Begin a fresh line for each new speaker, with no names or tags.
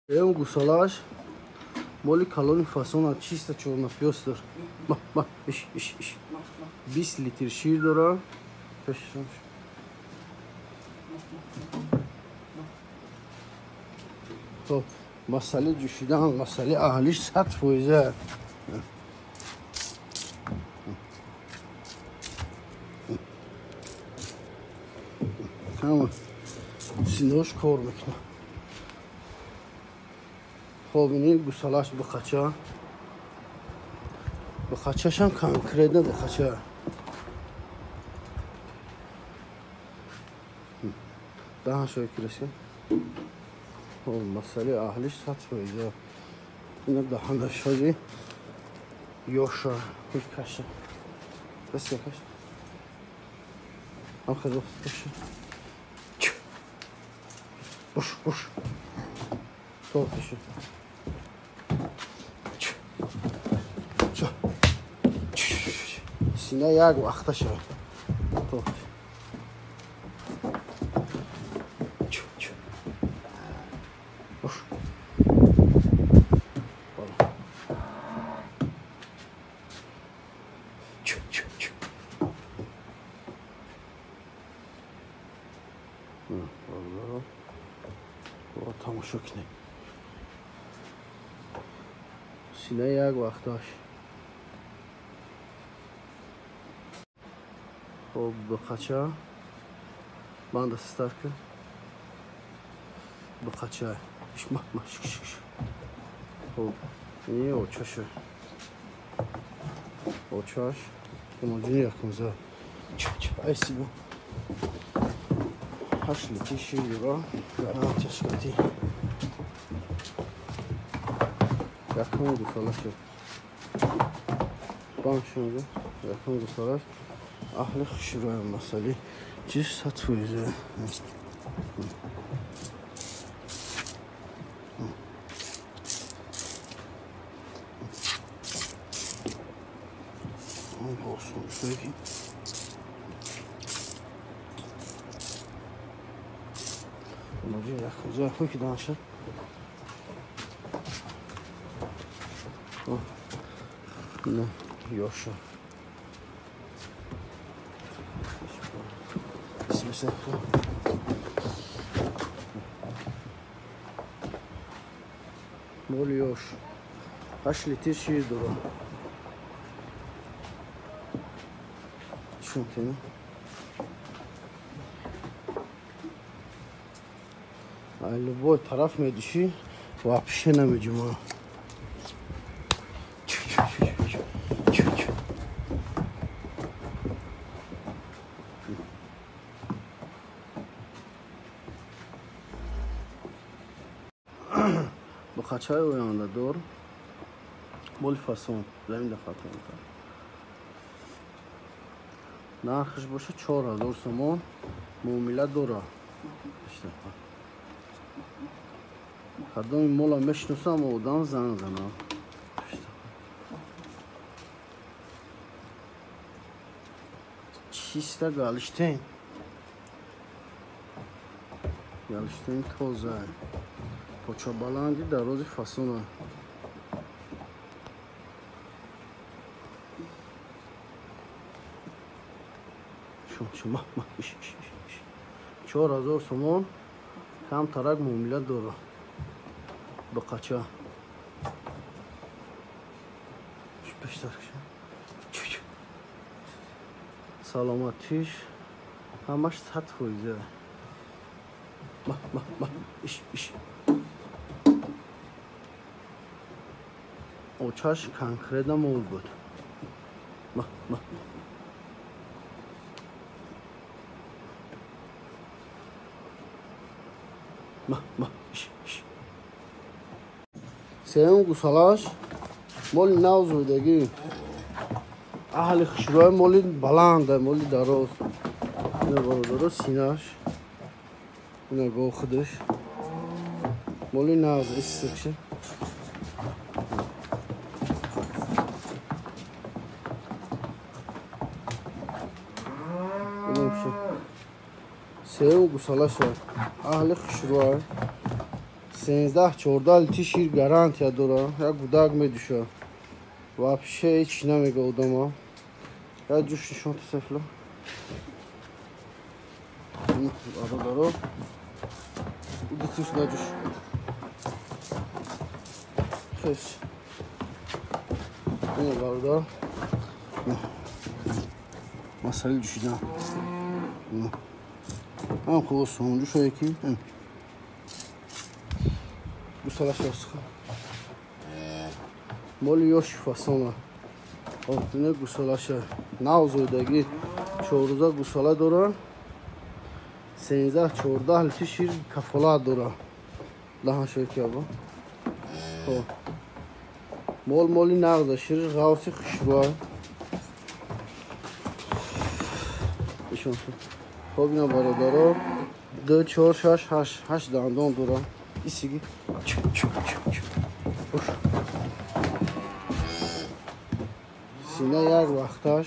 Сеюм гусалааш моли калони фасона, чисто чорнапёстр. Ма ма иш иш иш. 20 литр шир дора. Хоб, масъалаи ҷӯшидан, масъалаи аҳлиш 100%. Ҳама синош кор мекунад. Хоб, ини гусалаш буқача. Буқачашам конкретно буқача. Даҳан шои кираси. Хоб, масъалаи аҳлиш 100%. Ина даҳанашози ёша каша. Даст каш. Ам хеле каша. Буш, буш. Тортиши. Сина як вақта шавад. Торт. Буш. Тамошо кунем. Сина як вақташ. Хоб, буқача. Банда старка. Буқача. Иш ма ма шик шик. Хоб, ини очаша. Очаш. Комоҷини якумза. Чу чу айсибу. 8 литр шир дора. Гарантия шкати. Якум гусалаш. Банк шунда. Якум гусалаш. Аҳли хушрӯя масъали чиз 100%. Ёша. Моли ёш. 8 литр шир дора. Шунтина. Любой тараф медуши, вообще намеҷума. Буқачаи ояндадор, моли фасон, замин дафатон. Нархш боша 4000 сомон, муомила дора. Кадоми мола мешиносам, одам занг занам. Чисто Галштейн. Галштейн тоза. Поча баланди дарози фасона. Шун ма ма иш иш иш. 4000 сомон кам тарак муомила дора. Буқача. Саломатиш ҳамаш 100%. Ма ма ма иш иш. Очаш конкретно мол буд. Ма ма. Ма ма иш иш. Сеюм гусалаш моли нав зӯйдагӣ. Аҳли хушрӯя, моли баланда, моли дароз. Ина бародаро синаш. Ина гов худаш. Моли нав истикши. Сеюм гусалаш аҳли хушрӯя. 13-14 литр шир гарантия дора. Як гудак медуша. Вообще ҳеч намега одама. Як ҷуш нишон тасафла. Бародаро. Удитус наҷуш. Хес. Ина бародар. Масали ҷушидан. Ҳам хуб сомон ҷушое ки гусалаш ёсиха. Моли ёши фасона. Ина гусалаша. Нав зоидаги 4 рӯза гусала дора. 13-14 литр шир кафолат дора. Даҳаншои ки аба. Хоб. Мол моли нағза, шири ғавси хушрӯа. Нишон. Хоб ина бародаро 2 4 6 8 8 дандон дора. Исиги. Чу чу чу чу. Сина як вақташ.